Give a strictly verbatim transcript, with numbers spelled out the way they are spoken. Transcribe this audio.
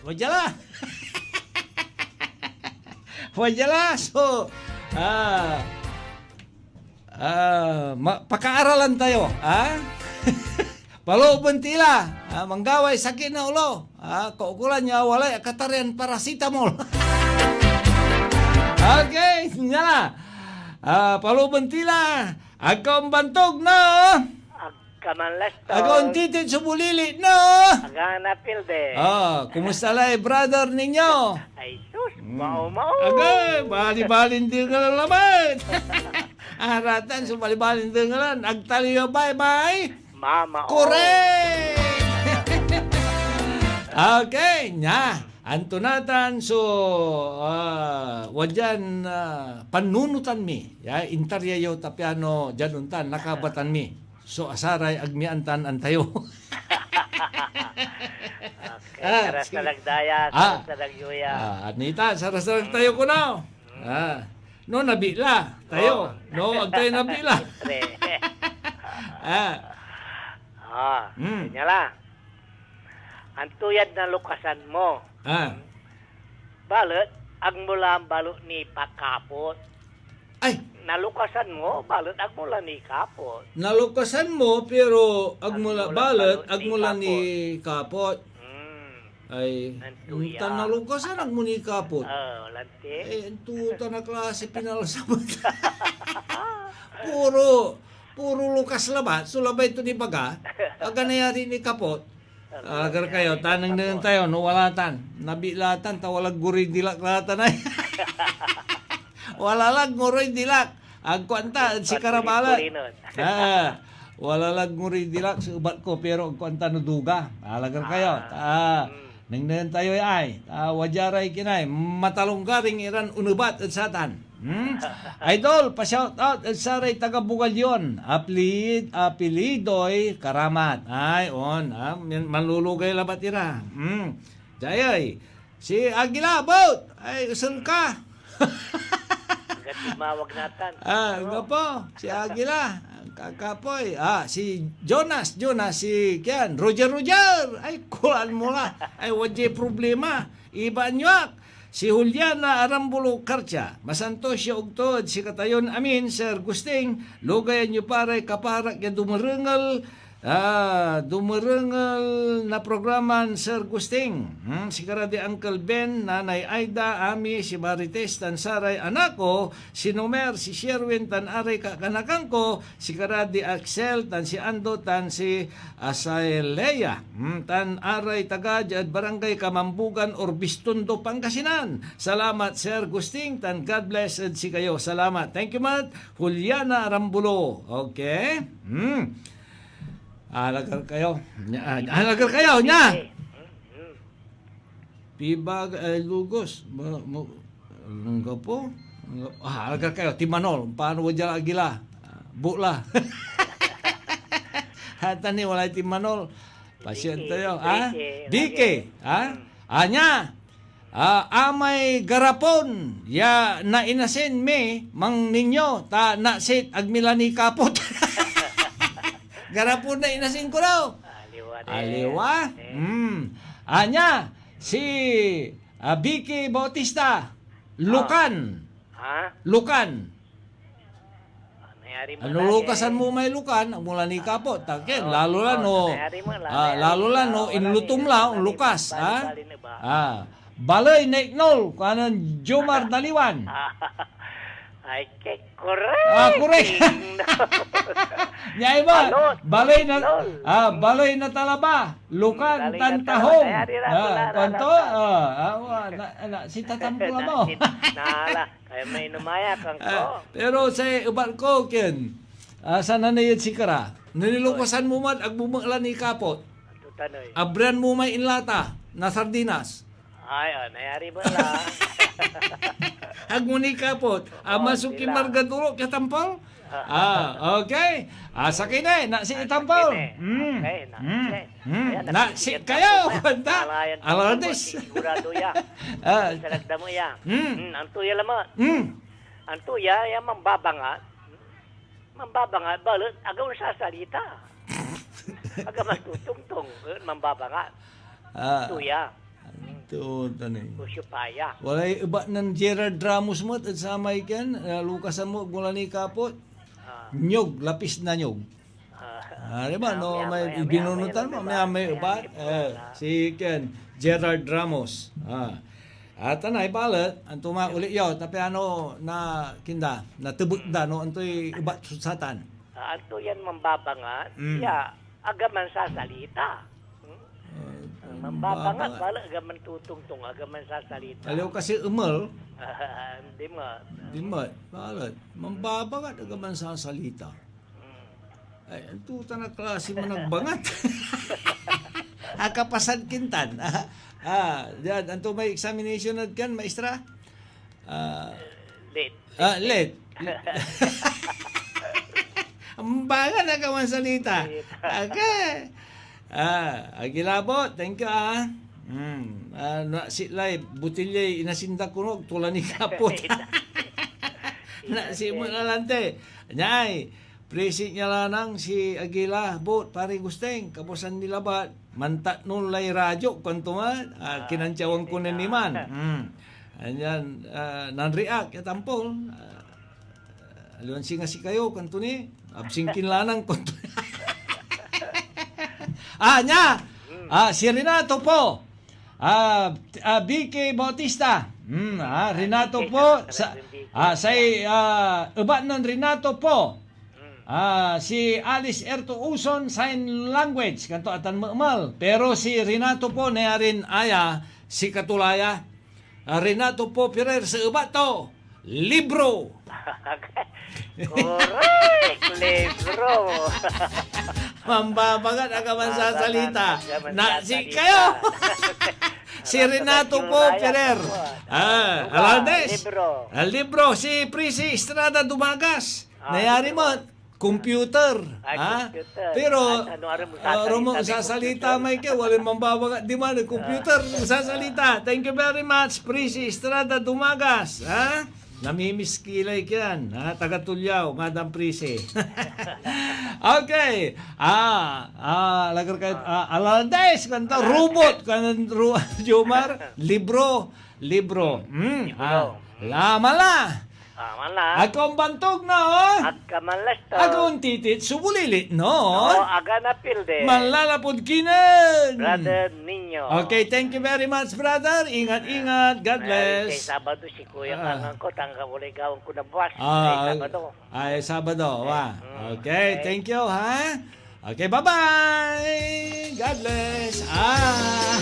Wadya la. Wadya la. So, ah, ah, ma-, pakaaralan tayo, ha? Palooben ti la, ah, manggaway sakit na ulo. Ah, kaukolan ya walay akatarian paracetamol. Okay, nia la. Ah, palooben ti la. Agka ombantog, no? Agka manlastog. Agka ontitit so bulili, no? Agka napildi. Oh, kumusta lay brother ninyo? Ay, sus, Mm. mao, mao. Agay, bali-balin dengalan lamet. Aratan so bali-balin dengalan. Agtalyo, bye-bye. Mama, oh. Correct! Okay, nia. Anto natan so, ah, wadyan, ah, panunotan mi. Ya, intarya yo ta piano diad ontan, nakabatan mi. So, asaray ag mi antan antayo. Okay, Ah, sarag-sarag sige. daya, Ah. sarag-sarag yuya. Ah, Anita, sarag-sarag tayo ko na. Mm. Ah. No, nabila tayo. Oh. No, ag tayo nabila. Siyempre. Ah. Ah, Mm. kanya la. Anto yad nalukasan mo? Ah. Balet, ag mo la balo ni pakapot. Ay! Nalukasan mo, balet ag mo la ni kapot. Nalukasan mo, pero ag Ag mo la, mo la balet, balo ag ni mo la kapot. ni kapot. Mm. Ay, Anto ontan ya? nalukasan, ag mo ni kapot. Oh, lanti. Eh, anto tan a klase pinalsa mo? Puro, puro lukas labat so labay ton ibaga. Aga nayari ni kapot. Alagar kayo, tanengneng tayo, no, wala tan. Nabilatan, ta walag guri dilak la tan ay. Wala lag nguroy dilak. Agko anta, ed sikara balet. Patuloy-tuloy nun. Ah, wala lag nguroy dilak so ebat ko, pero agko anta no duga. Alagar kayo. Ah, Ah, mm. nengnengen tayo ay. Ah, wadya ray kinay. Matalonggaring iran onebat ed satan. Hmm? Idol, pa-shout out ed saray taga Bugallon. Apli-, apelyidoy Karamat. Ay, on. Ah, man-, manlulugay labat ira. Hmm. Jayay. Si Aguila, boat! Ay, usel ka! Angga't tumawag natan. Ah, Ano? nga po, si Aguila, ang kakapoy. Ah, si Jonas, Jonas, si Kian, Roger, Roger! Ay, kulaan mo la. Ay, wadya'y problema. Ibaan yo ak. Si Juliana Arambulo Cartia, masantos ya ugto ed sikatayon amin, Sir Gusting, lugayan yo pa ray kaparak ya dumerengel, Ah, dumerengel na programan Sir Gusting. Hmm, sikara di Uncle Ben, Nanay Aida, Ami, si Marites, tan saray anak ko, si Nomer, si Sherwin, tan aray kakanakan ko, sikara di Axel, tan si Ando, tan si Azalea. Hmm, tan aray taga diad Barangay Kamambugan, Urbiztondo, Pangasinan. Salamat, Sir Gusting, tan God bless ed sikayo. Salamat. Thank you, Mat. Juliana Arambulo. Okay? Hmm. Alagar kayo. Nia, ah, alagar kayo, nia. Pibag, eh, lugos. Ma-, ma-, anggapo. Ah, alagar kayo. Timanol. Paano wa dyan agila? Ah, bukla. Hata ni, walay timanol. Pasyan tayo, ah? Bike, Bike, lagi. Ha? Hmm. Ania, ah, amay garapon ya nainasin mi, Mang Ninyo, ta nasit ag mi la nikapot. Garapon na inasin ko daw. Aliwa din. Aliwa? Eh. Hmm. Ania, si, ah, Vicky Bautista, Ah. Lukan. Ha? Lukan. Ah, nayari mo Ano, la, lukasan eh. mo may lukan, ag mo la nikapot, ta ken, Oo, lalo la oo, no, nayari mo la, ah, nayari lalo mo la la, no, wala inlutom ni, la, wala ni, lukas, bali, ha? Bali na ba? Ah, baley na iknol, kuanen Jomar Daliwan. Ay, ke-, correct! Ah, correct. Nia iba, Balot, baley na, iknol. Ah, baley na talaba, lukan, Baley na tan talaba, tahong. Nayari la, Ah, wala, kuanto? Wala. Ah, ah, wa-, na, na, si tatampo mo. Na, si, nala. Kaya may numaya kan Ah, ko. Pero say ebat ko, Ken, ah, sananey ed sikara. Nanilukasan mo man, ag mo met la nikapot. Ato tanoy. Abrian mo may inlata na sardinas. Ay, oh, nayari mo la. Ag mo nikapot. Oh, Ama so sila. Kimargaduro, katampol? Ah, okay. Ah, sakey na eh. Nasi Ah, itampol. Sakey na eh. Mm. Okay, na, Mm. okay. Hmm, Ayan, na, nabibigyan si na kayo, ako, kanta. Alayan ko Alardis. Sigurado ya. Ah. Sarag damo ya. Hmm. Hmm, anto ya lamet? Hmm. Anto ya, ya mambabanga. Mambabanga, balet aga onsasalita. Aga matutongtong, eh, mambabanga. Ah. Anto ya. Hmm. Ito, tani. Lucio Paya. Walay ebat nen Gerald Ramos met ed samay ken, ah, Lucas Amo, wala ni kapot. Ah. Nyog, lapis na nyog. Ah. Ah, di ba, no, may binunutan mo, may, may ebat. Eh, si ken, Gerald Ramos. Ah. At anay balet, anto ma uli yo, ta piano na kinda, natebek da, no, antoy ebat so satan. Ah, anto yan mambabangat? Mm. Ya, aga mansasalita. Hmm? Ah, mambabangat, mambabangat. Wala aga mantutungtong, aga mansasalita. Aliw kasi emel. Hindi mo. Hindi mo, balet. Mambabangat, aga mansasalita. Hmm. Ay, anto ta na klase managbangat. Akapasan kintan. Ah, ah, diyan, anto may examination ad kan, maestra? Ah, Late. Ah, late. Ang bangat na kaman salita. Late. Okay. Ah, Agilabot, thank you, ah. Hmm, ah, na, si Lai, botilyay inasinda kunog, tula ni kapot. Na, si mo na lante. Nyay, Prisi nia lanang si Agila, bot, pari Gusteng, kabuasan ni labat, mantatnol lay radyo, kuanto man, ah, kinantyawan ko nen iman. Hmm. Anyan, ah, nan-react ya tampol, ah, aliwan singa sikayo, kuanto ni, absing kin lanang, kuanto ni. Ah, nia! Ah, si Renato po. Ah, ah, B K Bautista. Hmm, ah, Renato po, sa, ah, say, ah, ebat nen Renato po. Ah, si Alice Erto Uson, sign language, kanto atan meemal. Pero si Renato po, nayarin aya, si Katulaya. Ah, Renato po, Pirer, sa ebat to, libro. Correct, libro. Mambabangat aga mansasalita. Mambabangat aga mansasalita. Na, si kayo. Si Renato po, Pirer. Ah, Alaldes. Libro. Ah, libro. Si Prissy Estrada Dumagas. Ah, nayari mo, computer, ah, computer. Pero, ah, ano, ano mo, ah, sasalita may ka, walang mambabaga, di man, computer, sasalita. Thank you very much, Prissy Estrada Dumagas, ha? Namimiskilay ka yan, ha? Taga Tuliao, Madam Prissy. Okay. Ah, ah, lagar kayo, ah, Alaldes, kanta, robot, kanan Ru-, Jomar, libro, libro. Hmm, libro. Ah, lama la. Ah, man la. Agko ombantog, no? Agka man la, sto. Agko ontitit so bulilit, no? No, aga napildi. Manlalapud kinen. Brother Nino. Okay, thank you very much, brother. Ingat, ingat. God bless. Ay, say Sabado, si Kuya Kangan ko, tangka ko na igawang ko na buwas. Ah, ay, Sabado. Ay, Sabado, wa. Mm. Okay, okay. Thank you, ha? Okay, bye-bye. God bless. Ah.